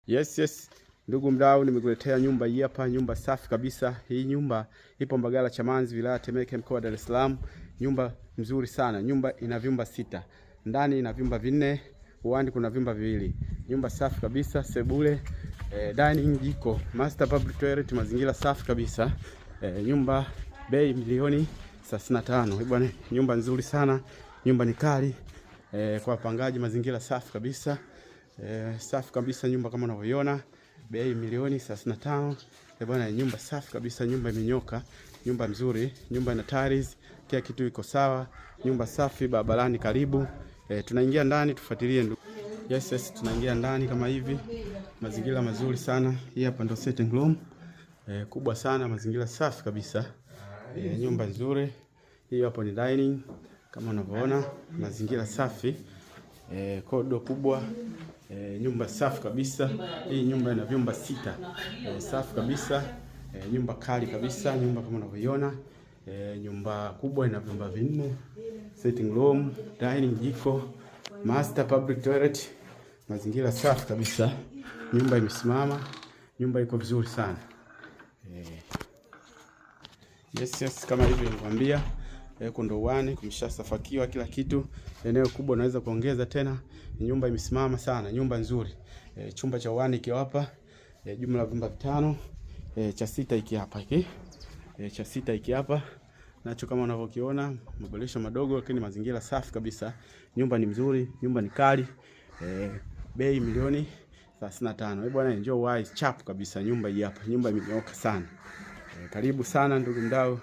Yes. Ndugu mdau, nimekuletea nyumba hii hapa, nyumba safi kabisa. Hii nyumba ipo Mbagala Chamazi, wilaya Temeke, mkoa wa Dar es Salaam. Nyumba nzuri sana. Nyumba ina vyumba 6. Ndani ina vyumba 4, uwani kuna vyumba 2. Nyumba safi kabisa, sebule, dining, jiko, master public toilet, mazingira safi kabisa. Nyumba bei milioni 35. Bwana, nyumba nzuri sana. Nyumba ni kali. Kwa wapangaji, mazingira safi kabisa. Safi kabisa nyumba kama unavyoiona, bei milioni 35. Bwana, nyumba safi kabisa, nyumba imenyoka, nyumba nzuri, nyumba ina tiles, kila kitu iko sawa, nyumba safi, barabarani karibu. Tunaingia ndani tufuatilie ndugu. Yes, tunaingia ndani kama hivi. Mazingira mazuri sana. Hii hapa ndo sitting room. Kubwa sana, mazingira safi kabisa. Nyumba nzuri. Hii hapo ni dining kama unavyoona, mazingira safi. Kodo kubwa. Nyumba safi kabisa. Hii nyumba ina vyumba 6. Safi kabisa. Nyumba kali kabisa, nyumba kama unavyoiona. Nyumba kubwa ina vyumba 4. Sitting room, dining, jiko, master public toilet. Mazingira safi kabisa. Nyumba imesimama, nyumba iko vizuri sana. Yes, kama hivi nilivyokuambia. Huko ndo uwani kumeshasafakiwa kila kitu. Eneo kubwa unaweza kuongeza tena. Nyumba imesimama sana, nyumba nzuri. Chumba cha uwani kiko hapa. Jumla vyumba 5. Cha 6 hiki hapa hiki. Cha 6 hiki hapa. Nacho kama unavyokiona, maboresho madogo lakini mazingira safi kabisa. Nyumba ni mzuri, nyumba ni kali. Bei milioni 35. Bwana, enjoy wise chap kabisa nyumba hii hapa. Nyumba imenyooka sana. Karibu sana ndugu mdau.